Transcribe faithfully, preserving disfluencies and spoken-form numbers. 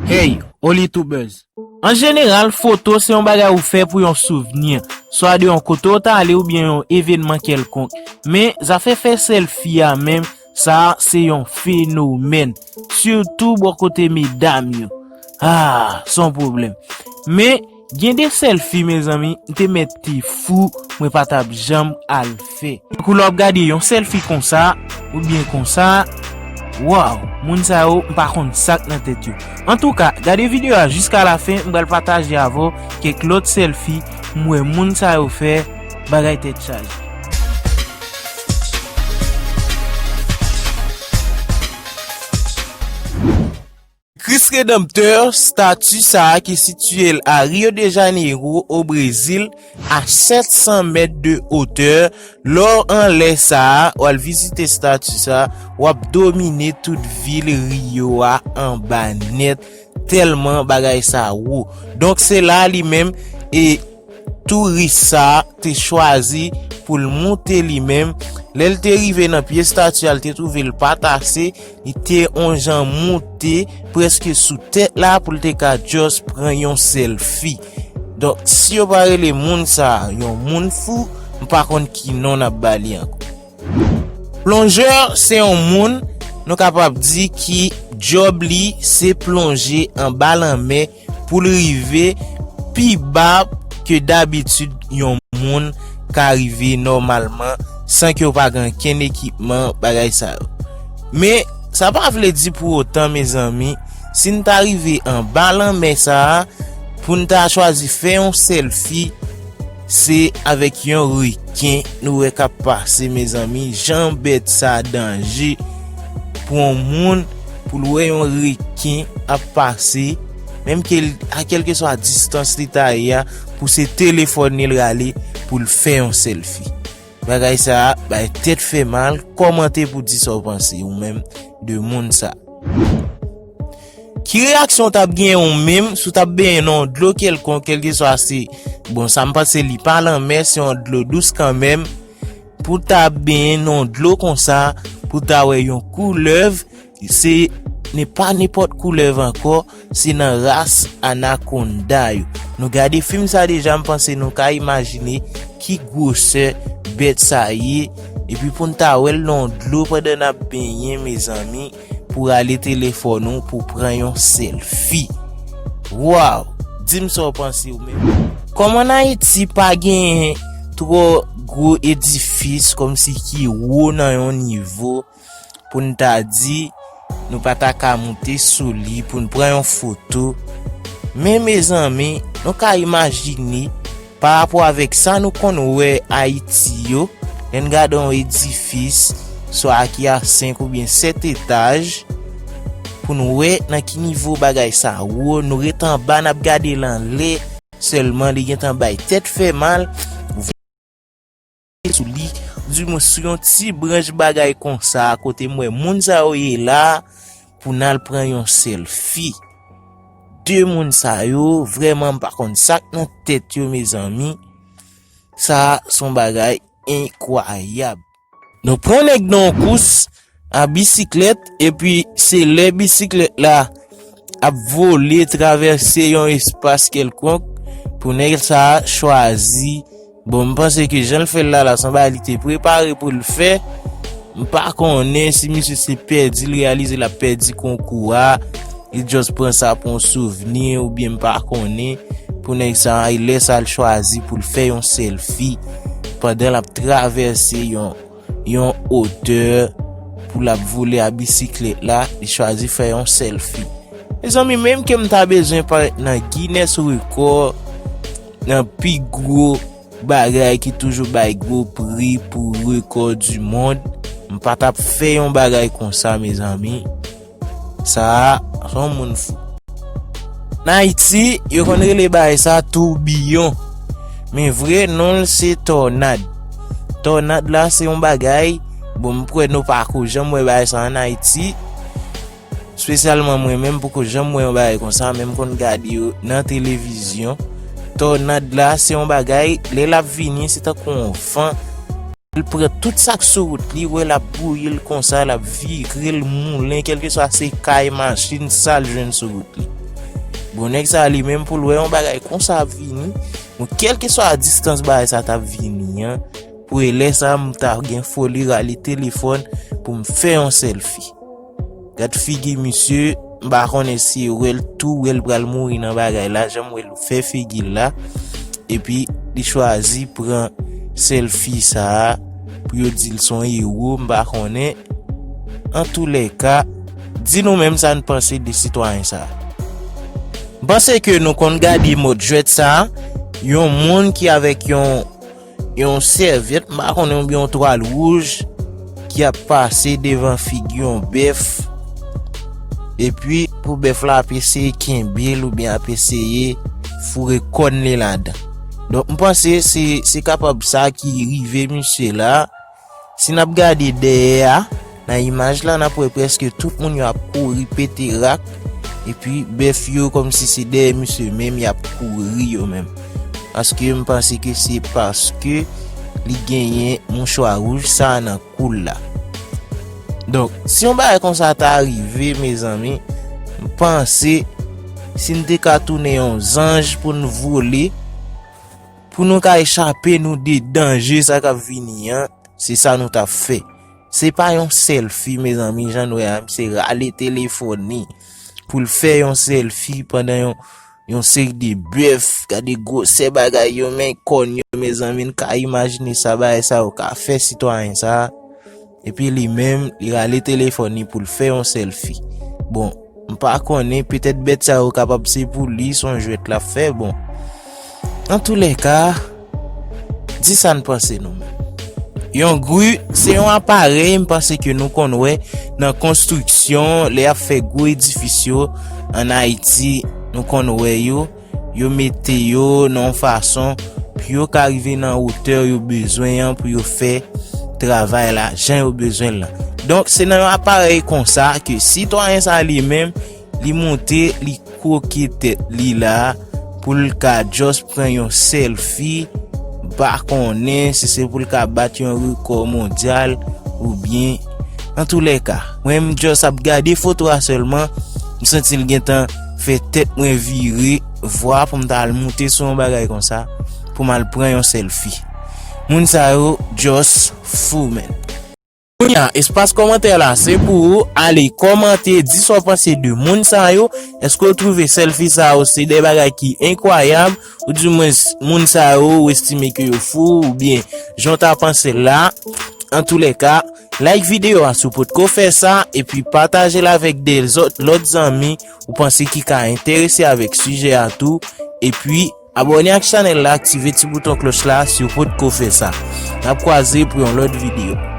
Hey, Olitubers! An jeneral, foto se yon bagay ou fè pou yon souvni, swa de yon kote w t ale oubyen yon evènman kèlkonk. Men, zafè fè sèlfi a menm, sa a se yon fenomèn. Sitou bò kote medam yo. Ah, se yon pwoblèm. Men, gen de sèlfi, mezanmi, m te mèt te fou, mwen pa t ap janm al fè. Tankou lè w ap gade yon sèlfi konsa, oubyen konsa, waw, moun sa yo, m pa konn sa k nan tèt yo. Antouka, gade videyo a jiska lafen, m pral pataje avè w kèk lòt sèlfi m wè moun sa yo fè, bagay tèt chaje. Kris Redanptè, estati sa a ki sitiye l a Rio de Janeiro, o Brezil, a sèt san mèt de otè. Lè w anlè sa a, w al vizite estati sa a, w ap domine tout vil Rio a anba nèt, tèlman bagay sa a wo. Donk, se la li menm, e touris sa a te chwazi pou l moute li menm. Lè l te rive nan pye estati a, l te twouve l pa t ase, li te on jan moute prèske sou tèt la pou l te ka just pran yon sèlfi. Donk, si yo pa rele moun sa a yon moun fou, m pa konn ki non n ap ba li ankò. Plonjè se yon moun, nou kapab di, ki djòb li se plonje anba lanmè pou l rive pi ba ke dabitid yon moun ka rive nòmalman san ke w pa gen okenn ekipman, bagay sa yo. Men, sa pa vle di pou otan, mezanmi, si n ta rive anba lanmè sa a, pou n ta chwazi fè yon sèlfi, se avèk yon reken nou wè k ap pase, mezanmi. Jan bèt sa a danje pou yon moun, pou l wè yon reken ap pase, menm ke l, a kèlkeswa distans li ta ye a, pou se telefòn li l rale pou l fè yon sèlfi. Bagay sa a bay tèt fè mal. Kòmante pou di sa w panse, ou menm, de moun sa a. Ki reyaksyon w t ap genyen ou menm si w t ap benyen nan yon dlo kèlkonk, kèlkeswa se, bon, sa m panse li pa lanmè, se yon dlo dous kanmenm, pou w ta ap benyen nan yon dlo konsa, pou w ta wè yon koulèv, se, ne pa nenpòt koulèv ankò, se nan ras anakonda yo. Nou gade fim sa deja, m panse nou ka imajine ki gwosè bèt sa ye, epi pou n ta wè l nan yon dlo pandan n ap benyen, mezanmi, pou rale telefòn ou pou pran yon sèlfi. Waw! Di m sa w panse ou menm. Kòm ann Ayiti pa genyen twò gwo edifis kòmsi ki wo nan yon nivo pou n ta di nou pa ta ka moute sou li pou n pran yon foto. Men, mezanmi, nou ka imajine, pa rapò avèk sa nou konn wè Ayiti yo, lè n gade yon edifis, swa ki a senk oubyen sèt etaj, pou n wè nan ki nivo bagay sa wo, nou ret anba, n ap gade l anlè sèlman, li gentan bay tèt fè mal. Sou li, di mwen sou yon ti branch bagay konsa, kote m wè moun sa yo ye la, pou n al pran yon sèlfi. De moun sa yo, vrèman, m pa konn sa k nan tèt yo, mezanmi. Sa a se yon bagay enkwayab. Donk, pran nèg nan yon kous a bisiklèt, epi se lè bisiklèt la ap vole travèse yon espas kèlkonk pou nèg sa a chwazi. Bon, m panse ke jan l fè l la, la, se yon bagay li te prepare pou l fè. M pa konnen si misye se pèdi l reyalize l ap pèdi konkou a, li just pran sa pou yon souvni, oubyen m pa konnen, pou nèg sa a, e lè sa a l chwazi pou l fè yon sèlfi pandan l ap travèse yon, yon otè, pou l ap vole a bisiklèt la, li chwazi fè yon sèlfi. Mezanmi, menm ke m ta bezwen parèt nan Guinness Record, nan pi gwo bagay ki toujou bay gwo pri pou rekò di mond, m pa t ap fè yon bagay konsa, mezanmi. Sa a, se yon moun fou. Nan Ayiti, yo konn rele bagay sa toubiyon. Men vre non l se tònad. Tònad la se yon bagay, bon, m kwè nou pa ko janm wè bagay sa ann Ayiti. Espesyalman mwen menm, poko janm wè yon bagay konsa, men m konn gade yo nan televizyon. Tònad la se yon bagay, lè l ap vini, se tankou yon van. L pran tout sa k sou wout li, wè l ap bouyi l konsa, l ap vire l, moulen, kèlkeswa se kay, machin, sa l jwenn sou wout li. Bon, nèg sa li menm pou l wè yon bagay konsa ap vini. Bon, kèlkeswa distans bagay sa t ap vini an, pou e lè sa m ta gen foli rale telefòn pou m fè yon sèlfi. Gad figi misye, m pa konnen si e wè l tou, wè l pral mouri nan bagay la, jan m wè l fè figi l la. Epi, li chwazi pran sèlfi sa a pou yo di l se yon ewo, m pa konnen. Antoulèka, di nou menm sa n panse de sitwayen sa a. M panse ke nou konn gade mòd jwèt sa a, yon moun ki avèk yon, yon sèvyèt, m pa konnen, oubyen yon twal wouj, ki ap pase devan figi yon bèf, epi pou bèf la ap eseye kenbe l oubyen ap eseye foure kòn li ladan. Donk, m panse se, se kapab sa ki rive misye la. Si n ap gade dèyè a, nan imaj la, n ap wè prèske tout moun yo ap kouri pete rak, epi bèf yo kòmsi se dèyè misye menm y ap kouri yo menm. Paske m panse ke se paske li genyen mouchwa wouj sa a nan kou l la. Donk, si yon bagay konsa ta rive, mezanmi, m panse si n te ka tounen yon zanj pou n vole, pou nou ka echape nou de danje sa k ap vini an, se sa nou t ap fè. Se pa yon sèlfi, mezanmi, jan n wè a, misye rale telefòn li pou l fè yon sèlfi pandan yon, yon seri de bèf, gade gwosè bagay yo, men kòn yo, mezanmi, n ka imajine sa bagay sa yo ka fè sitwayen sa a. Epi li menm, li rale telefòn li pou l fè yon sèlfi. Bon, m pa konnen, petèt bèt sa yo kapab se pou li, se yon jwèt l ap fè, bon. Antoulèka, di sa n panse nou menm. Yon gri, se yon aparèy, m panse ke nou konn wè nan konstriksyon, lè y ap fè gwo edifis yo ann Ayiti, nou konn wè yo, yo mete yo nan yon fason pou yo ka rive nan wotè yo bezwen an pou yo fè travay la jan yo bezwen l lan. Donk, se nan yon aparèy konsa ke sitwayen sa li menm, li moute, li kwoke tèt li la pou l ka just pran yon sèlfi, m pa konnen si se pou l ka bat yon rekò mondyal oubyen, antoulèka, mwen m just ap gade foto a sèlman, m santi l gentan fè tèt mwen vire, vwa pou m ta al moute sou yon bagay konsa, pou m al pran yon sèlfi. Moun sa yo just fou, man. Kounye a, espas kòmantè la, se pou ou ale kòmante, di sa w panse de moun sa yo. Èske w twouve sèlfi sa yo se de bagay ki enkwayab, oudimwens moun sa yo ou estime ke yo fou, oubyen jan w ta panse l la? Antoulèka, like videyo a si w potko fè sa, epi pataje l avèk de zòt, lòt zanmi ou panse ki ka enterese avèk sijè a tou, epi abòne ak chanèl la, aktive ti bouton klòch la si w potko fè sa. N ap kwaze pou yon lòt videyo.